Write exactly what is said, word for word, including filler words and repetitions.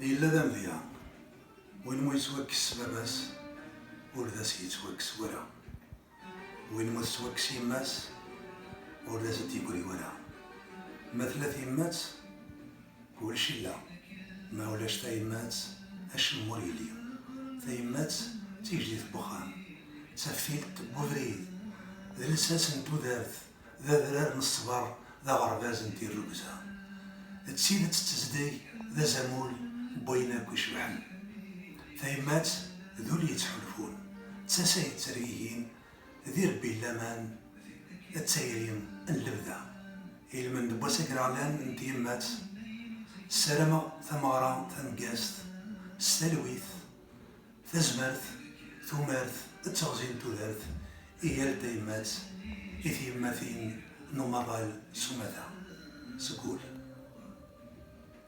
Yella d amedya, win mu yettwakkes s baba-s, ur d as-yettwakkes wara. Win mu tettwakkes yemma-s, ur d as-d-yeggri wara. Ma tella tyemmat, kullec illa. Ma ulac tayemmat, acemma ur yelli. Tayemmat d tigejdit n wexxam, d taftilt n webrid, d lsas n tudert, d adrar n ṣṣber, d aɣerbaz n tirrugza. D tidet d tezdeg, d azamul n wayen akk icebḥen. Tayemmat d ul yettḥulfun, d tasa yettergigin, d irebbi n laman, d tayri n lebda. I lmend n wass agraɣlan n tyemmat, ssarameɣ tameɣra tameggazt s talwit, tazmert, tumert d teɣzi n tudert i yal tayemmat, i tyemmatin n umaḍal s umata, seg wul.